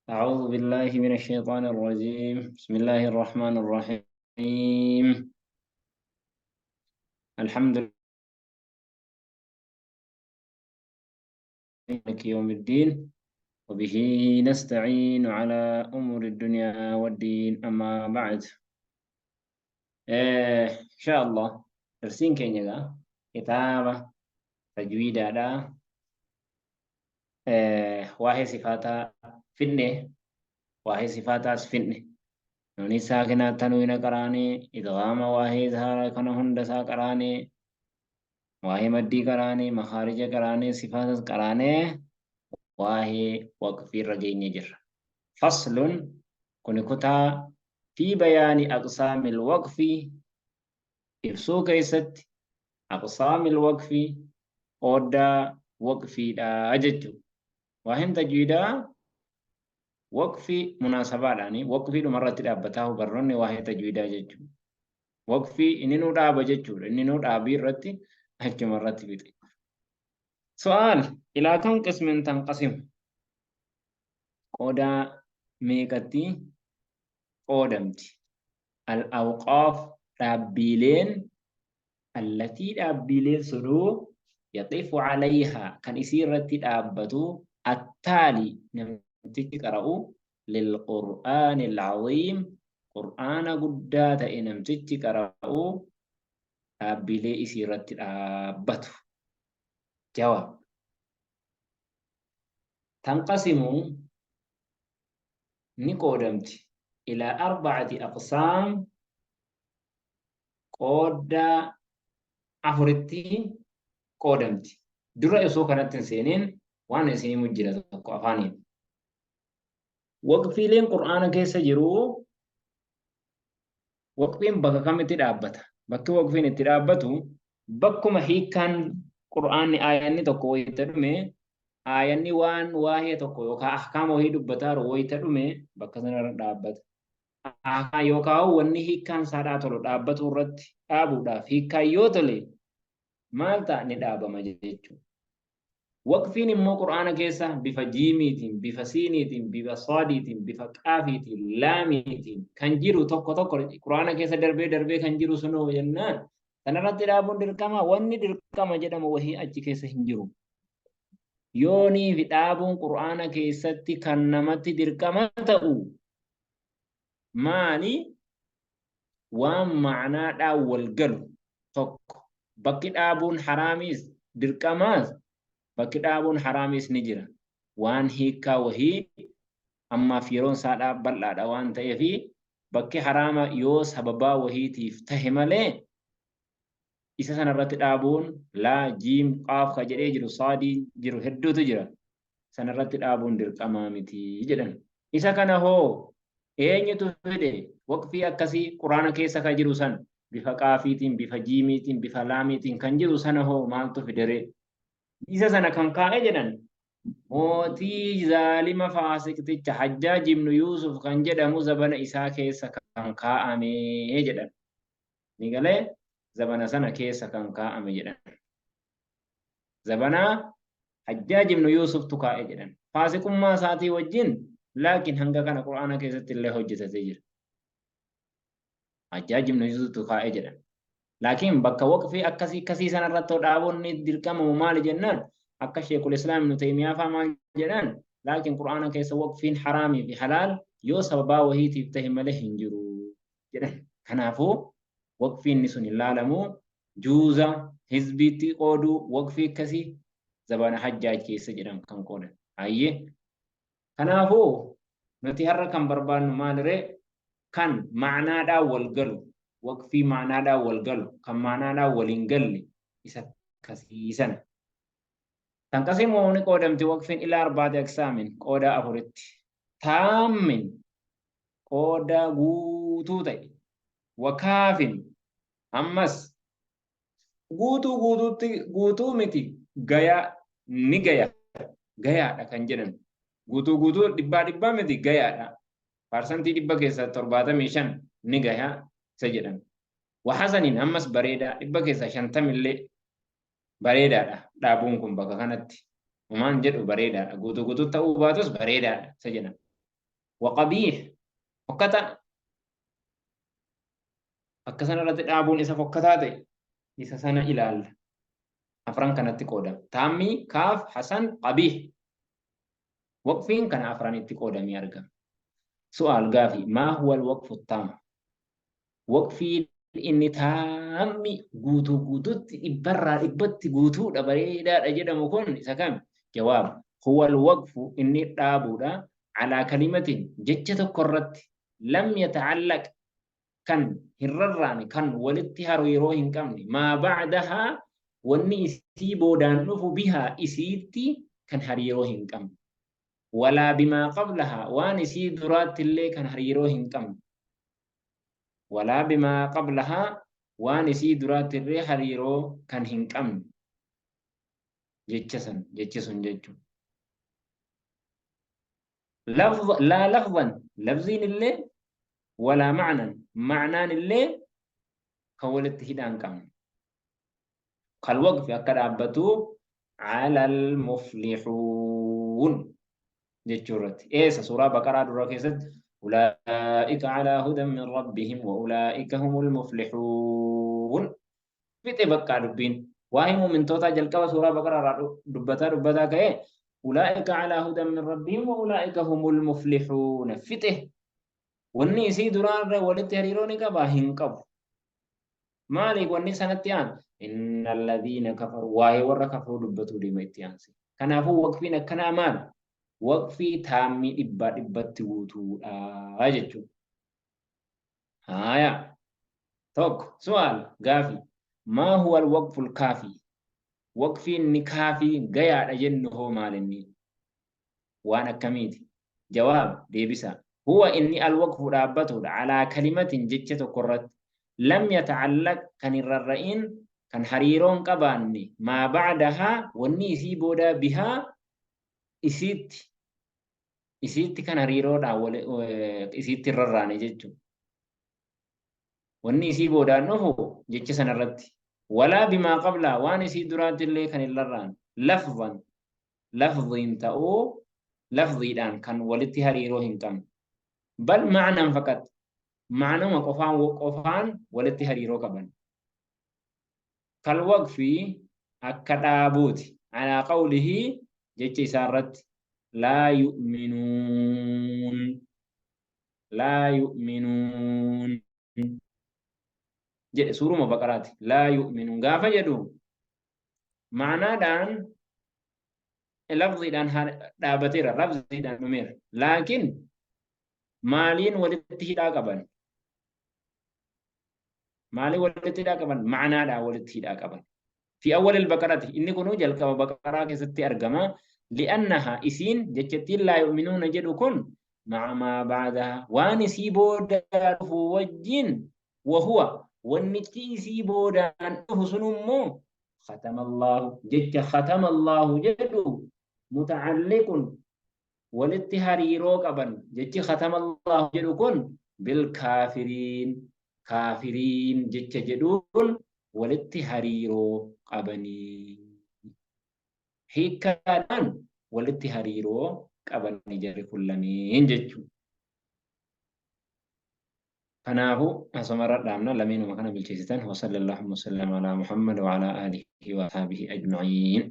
أعوذ بالله من الشيطان الرجيم. بسم الله الرحمن الرحيم. الحمد لله يوم الدين، وبه نستعين على أمور الدنيا والدين. أما بعد، إن شاء الله درسين كينيا كتابة تجويد waa'ee sifaataa finne, waa'ee sifaataas finne, nuuni saakinaa tanwiina qaraanee, idgaama, waa'ee izhaara kana hunda isaa qaraanee, waa'ee maddii qaraanee, makaarija qaraanee, sifaatas qaraanee, waa'ee waqfii irra geenye jirra. Faslun, kuni kutaa, fi bayaani aqsaamil waqfi, ibsuu keessatti, aqsaamil waqfi, qooddaa waqfiidha jechuudha. Waa'een tajwiidaa waqfii munaasabaadhaani waqfii dhumarratti dhaabbataa barnoonni waa'ee tajwiidaa jechuudha. Waqfii inni nuu dhaaba jechuudha. Inni nuu dhaabii irratti achuma irratti fixe. Su'aal: ilaa kam qismin tanqasimu? Qoodaa meeqatti qoodamti? Al-awqaaf, dhaabbiileen, allatii, dhaabbiileen sunuu, yaqifu calayhaa, kan isii irratti dhaabbatu, attaali, namtichi qara'u, lilqur'aani alcaziim, qur'aana guddaa ta'e namtichi qara'u dhaabbiilee isii irratti dhaabbatu. Jawaab: tanqasimu, ni qoodamti, ilaa arbacati aqsaam, qooddaa afuritti qoodamti. Dura osoo kanatti hin seeniin waan isin himu jira tokko afaaniin. Waqfiileen Qur'aana keessa jiru, waqfiin bakka kamitti dhaabbata? Bakki waqfiin itti dhaabbatu bakkuma hiikkaan Qur'aanni, aayanni tokko wayita dhume, aayanni waan waa'ee tokko yookaan ahkaama wayii dubbataaru wayita dhume, bakka sanarra dhaabbata. Yookaan wanni hiikkaan isaadhaa tolu dhaabbatu irratti dhaabuudhaaf hiikkaan yoo tole maal ta'a? Ni dhaabama jechuudha. Waqfiin immoo Qur'aana keessa bifa jiimiitiin, bifa siiniitiin, bifa saadiitiin, bifa qaafiitiin, laamiitiin kan jiru tokko tokko Qur'aana keessa darbee darbee kan jiru sunoo jennaan, sanarratti dhaabuun dirqama. Wanni dirqama jedhamu wahii achi keessa hin jiru. Yoonii fi dhaabuun Qur'aana keessatti kan namatti dirqama ta'u maali? Waan ma'anaadhaan wal galu tokko. Bakki dhaabuun haraamiis dirqamaas, bakki dhaabuun haraamiis ni jira. Waan hiikkaa wahii ammaaf yeroon isaadhaa bal'aadha waan ta'eefi, bakki haraama yoo sababaa wahiitiif tahe malee, isa sanarratti dhaabuun laa, jiim, qaaf ka jedhee jiru, saadii jiru hedduutu jira. Sanarratti dhaabuun dirqamaa miti jedhan. Isa kana hoo eenyutu fide? Waqfii akkasii Quraana keessa ka jiru san, bifa qaafiitiin, bifa jiimiitiin, bifa laamiitiin kan jiru sana hoo maaltu fidere? Isa sana kan kaa'e jedhan mootii zaalima faasiqticha Hajjaaj ibnu Yuusuf kan jedhamu zabana isaa keessa kan kaa'ame jedhan. Ni galee? Zabana sana keessa kan kaa'ame jedhan. Zabana Hajjaaj ibnu Yuusuftu kaa'e jedhan. Faasiqummaa isaatii wajjin laakiin hanga kana Qur'aana keessatti illee hojjetatee jira. Hajjaaj ibnu Yuusuftu kaa'e jedhan. Laakiin bakka waqfii akkasii akkasii sanarratti dhaabuun ni dirqamamu maali jennaan, akka Sheekul Islaam Ibnu Taymiyaa fa'aa maal jedhan? Laakiin Qur'aana keessa waqfiin haraamii fi halaal yoo sababaa wahiitiif tahe malee hin jiru jedhan. Kanaafuu waqfiin sun hin laalamu. Juuza hizbiitti qooduu waqfii akkasii zabana Hajjaaj keessa jedhan kan qoodan. Hayyee. Kanaafuu nuti har'a kan barbaannu maaliree? Kan ma'anaadhaan wal galu, waqfii ma'anaadhaan wal galu, kan ma'anaadhaan wal hin galle isa akkasii sana. Tanqasimu, ni qoodamti waqfiin, ilaa arbaati aqsaamin, qoodaa afuritti. Taammin, qoodaa guutuu ta'e. Wakaafin, ammas guutuu guutuutti guutuu miti, gayaa, ni gaya, gayaadha kan jedhan. Guutuu guutuu dhibbaa dhibbaa miti, gayaadha. 100% keessaa 75 ni gayaa isa jedhan. Wahasaniin, ammas bareedaa, 50% bareedaadha dhaabuun kun bakka kanatti. Umaan jedhu bareedaadha. Guutuu guutuu ta'uu baatus bareedaadha isa jedhan. Waqabiih fokkataa bakka sana irratti dhaabuun isa fokkataa ta'e isa sana ilaalla. Afran kanatti qoodama. Taammii, kaaf, hasan, qabiih. Waqfiin kana afranitti qoodamee argama. Su'aal gaafii maa huwa alwaqfu taam? Waqfiin inni taammi guutuu guututti dhibbarraa dhibbatti guutuudha bareedaadha jedhamu kun isa kami? Jawaab huwa alwaqfu inni dhaabuudha alaa kalimatin jecha tokko irratti lam yata'allaq kan hin rarraane kan walitti haru yeroo hin qabne maa ba'dahaa wanni isii boodaan dhufu bihaa isiitti kan hariiroo hin qabne walaa bimaa qablahaa waan isii duraatti illee kan hariiroo hin qabne walaa bimaa qablahaa waan isii duraatti illee hariiroo kan hin qabne jecha san jechi sun jechuudha. Lafz laa lafzan lafziin illee walaa ma'nan ma'naan illee kan walitti hidhaa hin qabne. Kal waqfi akka dhaabbatu alal muflixuun jechuu irratti. Eessa suuraa Baqaraa dura keessatti ulaa'ika alaa hudan min rabbihim wa ulaa'ika humul muflixuun. Fixe baqqaa dubbiin. Waa'ee mu'mintootaa jalqaba suuraa Baqaraa irraa dubbataa dubbataa ka'ee ulaa'ika alaa hudan min rabbihim wa ulaa'ika humul muflixuun. Fixe. Wanni isii duraa irra walitti hariiroo ni qabaa? Hin qabu. Maali wanni sanatti aanu? Inna alladhiina kafaru waa'ee warra kafaruu dubbatuu deema itti aanse. Kanaafuu waqfiin akkanaa maali? Waqfii taammii dhibbaa dhibbatti guutuudha jechuudha. Haaya. Tokko su'aal gaafii. Maa huwa alwaqful kaafii? Waqfiin ni kaafii gayaadha jennu hoo maal inni? Waan akkamiiti? Jawaab, deebisaa. Huwa inni alwaqfu dhaabbatuudha alaa kalimatin jecha tokko irratti lam yata'allaq kan hin rarra'in kan hariiroo hin qabaanne maa ba'dahaa wanni isii boodaa bihaa isiitti isiitti kan hariiroodhaan isiitti hin rarraane jechuudha. Wanni isii boodaan dhufu jecha sanarratti. Walaa bimaa qablaa waan isii duraatti illee kan hin rarraane lafzan lafziin ta'uu lafziidhaan kan walitti hariiroo hin qabne. Bal ma'naan faqat ma'numa qofaan qofaan walitti hariiroo qaban. Kal waqfi akka dhaabuuti alaa qawlihi jecha isaa irratti laa yu'minuun laa yu'minuun jedhe suuruma Baqaraati. Laa yu'minuun gaafa jedhu ma'anaadhaan lafziidhaan dhaabateera lafziidhaan dhumeera. Laakiin maaliin walitti hidhaa qaban? Maaliin walitti hidhaa qaban? Ma'anaadhaan walitti hidhaa qaban. Fi awwal al-baqarati inni kunuu jalqaba Baqaraa keessatti argama. Li'annaha isiin jechattiin laa yu'minuuna jedhu kun ma'a maa ba'daha waan isii booda dhufu wajjin wahuwa wannichi isii boodaan dhufu sun immoo khatama Allahu jecha khatama Allahu jedhu muta'alliqun walitti hariiroo qaban jechi khatama Allahu jedhu kun bil kaafiriin kaafiriin jecha jedhuun walitti hariiroo qabanii hiikkaadhaan walitti hariiroo qabanii jarri kun lameen jechuudha. Kanaafuu asumarra dhaabna lameenuma kana bilcheessitan wa sallallahu wa sallam ala Muhammad wa ala alihi wa ashabihi ajma'iin.